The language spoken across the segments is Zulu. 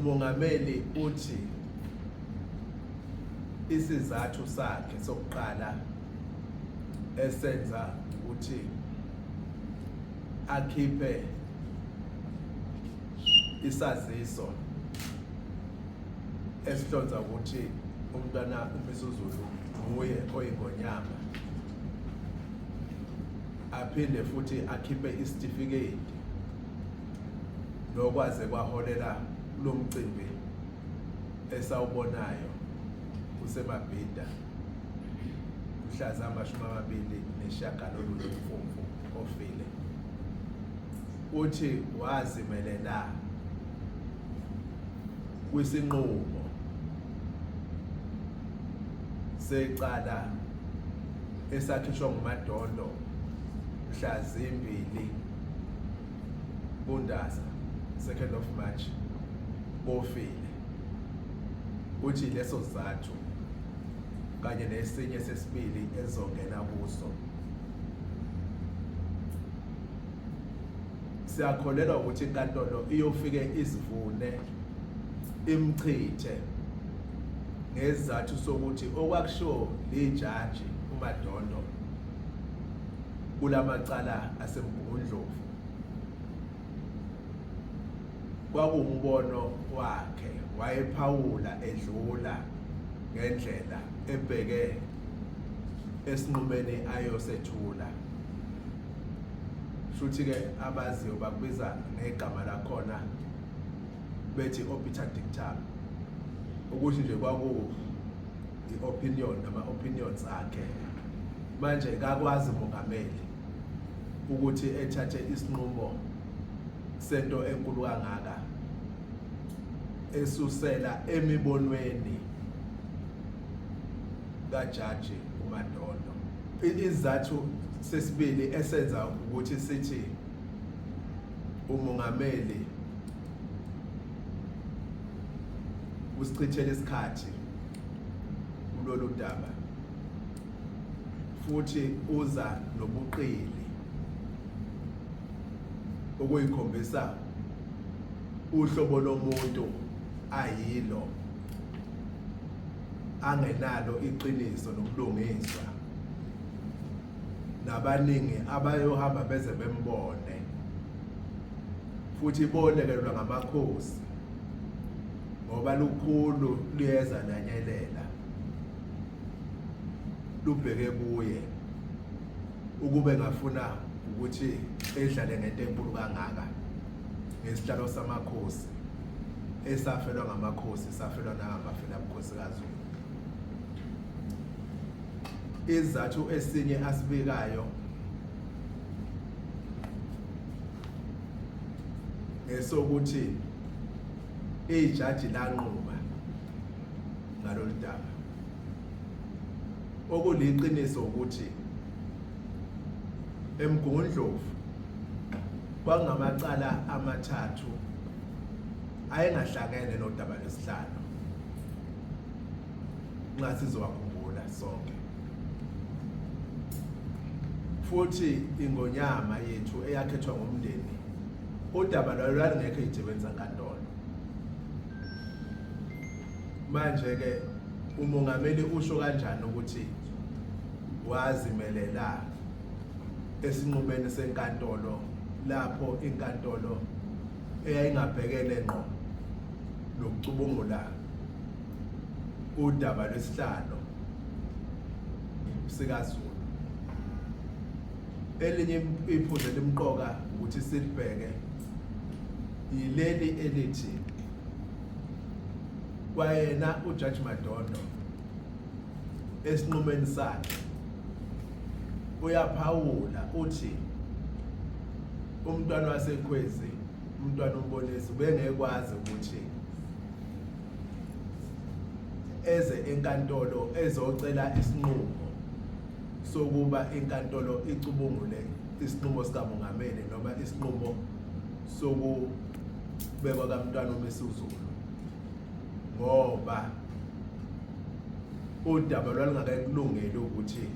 Umongameli uthi isizathu sakhe sokuqala esenza ukuthi akhiphe isaziso esihlonza ukuthi umntwana uMisuzulu nguye oyingonyama, aphinde futhi akhiphe isitifiketi nokwaze kwaholela kulomcimbi esawubonayo useMabhida mhla zama-29 uMfumfu ofile. Uthi wazimelela kwisinqumo secala esakhishwa nguMadondo mhla zimbili kuNdasa, 2nd of March, kofile. Uthi leso sizathu kanye nesinye sesibili ezongena kuso. Siyakholelwa ukuthi inkantolo iyofike isivune imchithe ngesizathu sokuthi okwakushiwo lijaji uMadondo kulamacala aseMgungundlovu kwakuwumbono wakhe, wayephawula edlula ngendlela ebheke esinqumeni ayosethula. Shuthi-ke abaziyo bakubiza ngegama lakhona bethi obiter dictum, ukuthi nje kwaku i-opinion nama-opinions akhe. Manje kakwazi umongameli ukuthi ethathe isinqumo sento enkulu kangaka esusela emibonweni kajaji uMadondo. Isizathu sesibili esenza ukuthi sithi umongameli usichithela isikhathi kulolu daba futhi uza nobuqili okuyikhombisa uhlobo lomuntu ayilo, angenalo iqiniso nobulungiswa, nabaningi abayohamba beze bembone futhi bolekelelwa ngamakhosi ngoba lukhulu luyeza lanyelela lubheke kuye ukube ngafuna ukuthi edlale ngento enkulu kangaka ngesihlalo samakhosi esafelwa ngamakhosi, safelwa nangamafela bukhosi kaZulu. Isizathu esinye asibikayo ngesokuthi ijaji lanquma ngalolu daba. Okuliqiniso ukuthi eMgungundlovu kwakungamacala amathathu ayengahlangene nodaba lwesihlalo, nxa sizowakhumbula sonke. Futhi ingonyama yethu eyakhethwa ngumndeni, udaba lwayo lwalungekho ey'ndebeni zankantolo. Manje-ke umongameli usho kanjani ukuthi wazimelela esinqumeni senkantolo lapho inkantolo eyayingabhekene ngqo nokucubungula udaba lwesihlalo sikaZulu? Elinye iphuzu elimqoka ukuthi silibheke yileli elithi kwayena uJudge Madondo esinqumeni sakhe uyaphawula, uthi umntwana waseKhwezi, umntwana uMbonisi, ubengekwazi ukuthi eze enkantolo ezocela isinqumo sokuba inkantolo icubungule isinqumo sikamongameli noma isinqumo sokubekwa kamntwana uMisuzulu, ngoba udaba lwalungakakulungeli ukuthi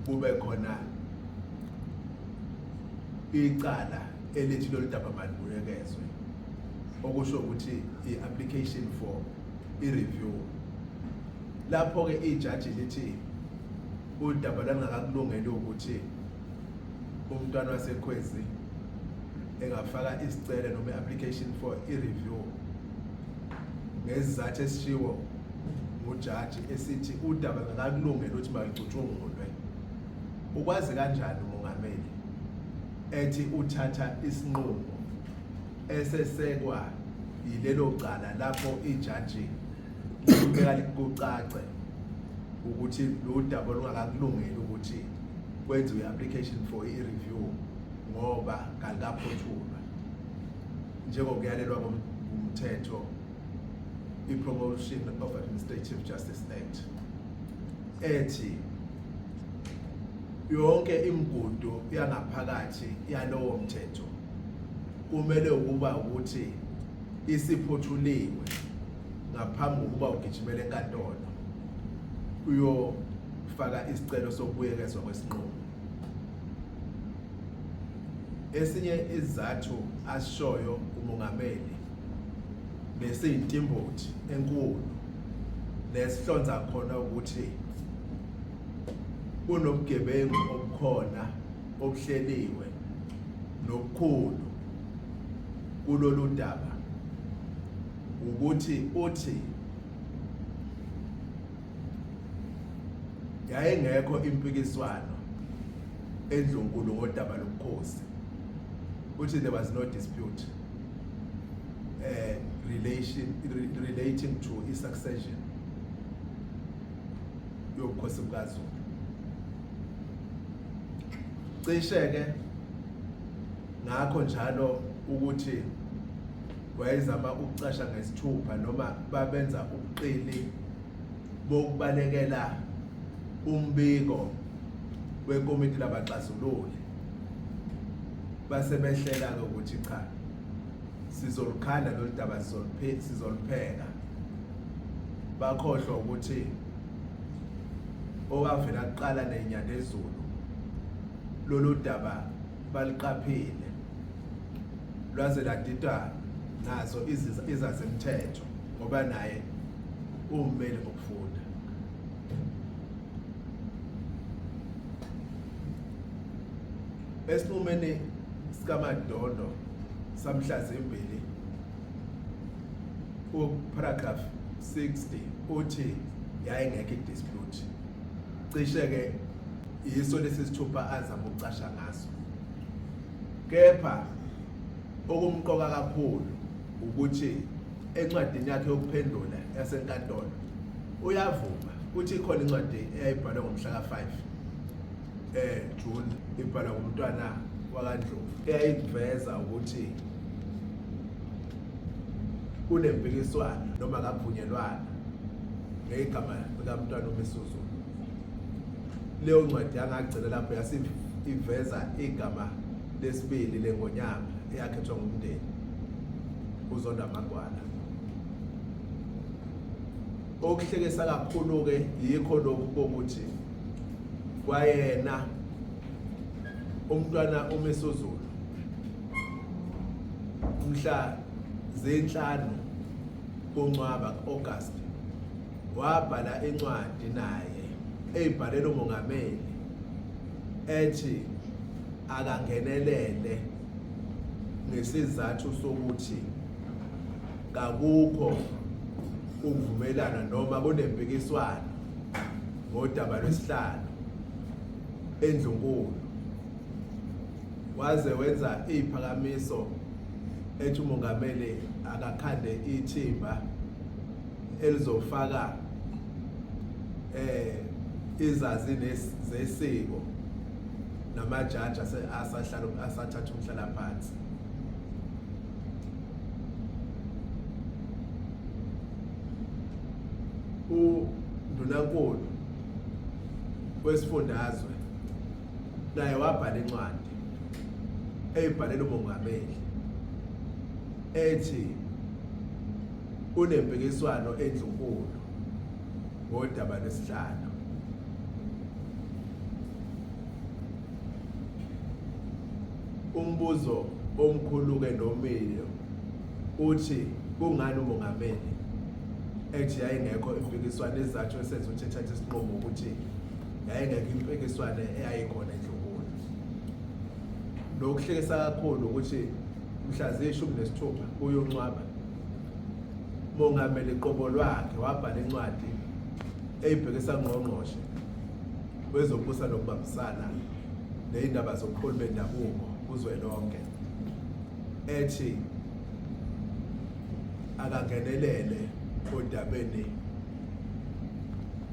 kube khona icala elithi lolu daba malibuyekezwe. Okusho ukuthi i-application for i-review. Lapho-ke ijaji lithi udaba lwalungakakulungeli ukuthi umntwana waseKhwezi engafaka isicelo noma i-application for i-review ngesizathu esishiwo ngujaji esithi udaba ngakakulungela ukuthi malucutshungulwe. Ukwazi kanjani umongameli ethi uthatha isinqumo esesekwa yilelo cala lapho ijaji likubeka kucace ukuthi lo daba olungakakulungeli ukuthi kwenziwe i-application for i-review ngoba kalikaphothulwa njengokuyalelwa ngumthetho i-Promotion of Administrative Justice Act ethi yonke imigudu yangaphakathi yalowo mthetho kumele ukuba ukuthi isiphothuliwe ngaphambi kokuba ugijimele enkantolo uyofaka isicelo sokubuyekezwa kwesinqumo. Esinye isizathu asishoyo umongameli nesiyintimbothi enkulu nesihlonza khona ukuthi kunobugebengu obukhona obuhleliwe nobukhulu kulolu daba ukuthi uthi yayingekho impikiswano endlunkulu ngodaba lobukhosi. Uthi there was no dispute relation relating to i-succession yobukhosi bukaZulu. Cishe-ke ngakho njalo ukuthi wayezama ukucasha ngesithupha noma babenza ubuqili bokubalekela umbiko wekomiti labaxazululi, base behlela-ke ukuthi cha, sizolukhanda lolu daba, sizolupheka. Bakhohlwa ukuthi owavela kuqala neNyandezulu lolu daba baliqaphile lwaze ladidwa nazo izazemthetho ngoba naye uwummeli ngokufunda. Esinqumeni sikaMadondo samhla zimbili uparagraph 60 uthi yayingekho i-dispute. Cishe-ke yiso lesi sithupha azama ukucasha ngaso. Kepha okumqoka kakhulu ukuthi encwadini yakhe yokuphendula yasenkantolo uyavuma ukuthi ikhona incwadi eyayibhalwe ngomhla ka-5 June, ibhalwa ngumntwana wakaNdlovu, eyayiveza ukuthi kunempikiswano noma kakuvunyelwana ngegama likamntwana uMisuzulu. Leyo ncwadi yangagcina lapho yasiveza igama lesibili lengonyama eyakhethwa ngumndeni, uZonda Magwala. Okuhlekisa kakhulu-ke yikho lokhu kokuthi kwayena umntwana uMisuzulu mhla zinhlanu kuNcwaba, August, wabhala incwadi naye eyibhalela umongameli ethi akangenelele ngesizathu sokuthi kakukho ukuvumelana noma kunempikiswano ngodaba lwesihlalo endlunkulu. Waze wenza iziphakamiso ethi umongameli akakhande ithimba elizofaka izazi zesiko namajaji asahlala asathatha umhlalaphansi. UNdunankulu wesifundazwe naye wabhala incwadi eyibhalela umongameli ethi kunempikiswano endlunkulu ngodaba lwesihlalo. Umbuzo omkhulu-ke nomile Uthi kungani umongameli ethi yayingekho impikiswano, isizathu esenza ukuthi ethathe isinqumo ukuthi yayingekho impikiswano eyayikhona endlunkulu. Nokuhlekisa kakhulu ukuthi mhla ziyi-16 kuyoNcwaba, mongameli qobo lwakhe wabhala incwadi eyibhekisa ngqongqoshe wezokubusa nokubambisana ney'ndaba zobuholi bendabuko kuzwelonke ethi akangenelele odabeni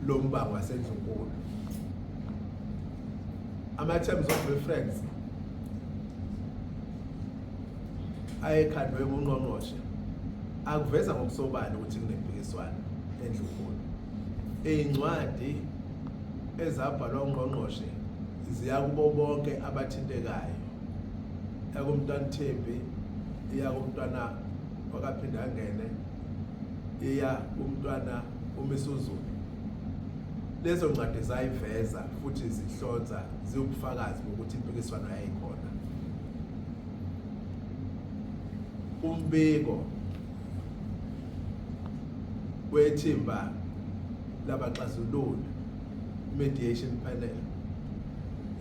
lombango wasendlunkulu. Ama-terms of reference ayekhandwe ngungqongqoshe akuveza ngokusobala ukuthi kunempikiswano endlunkulu. Iy'ncwadi ezabhalwa ungqongqoshe ziya kubo bonke abathintekayo, yakumntwana Thembi, iya kumntwana wakaPhindangene, iya kumntwana uMisuzulu. Lezo ncwadi zayiveza futhi zihlonza ziwubufakazi bokuthi impikiswano yayikhona. Umbiko wethimba labaxazululi, mediation panel,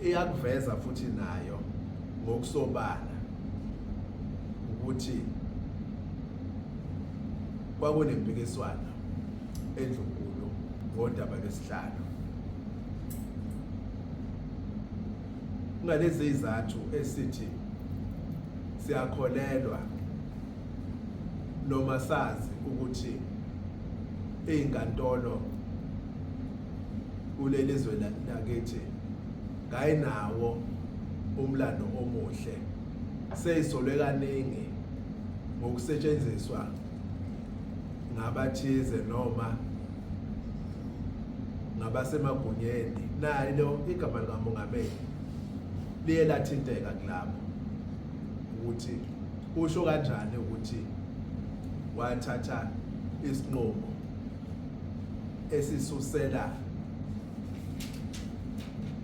iyakuveza futhi nayo ngokusobala ukuthi kwakunempikiswano endlunkulu ngodaba lwesihlalo. Kungalezi izathu esithi siyakholelwa noma sazi ukuthi izinkantolo kuleli zwe lakithi kayinawo umlando omuhle, seyisolwe kaningi ngokusetshenziswa ngabathize noma ngabasemagunyeni. Nalo igama likamongameli liye lathinteka kulabo ukuthi usho kanjani ukuthi wathatha isinqumo esisusela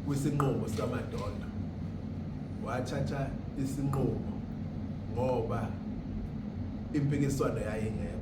kwisinqumo sikaMadondo, wathatha isinqumo ngoba impikiswano yayingekho.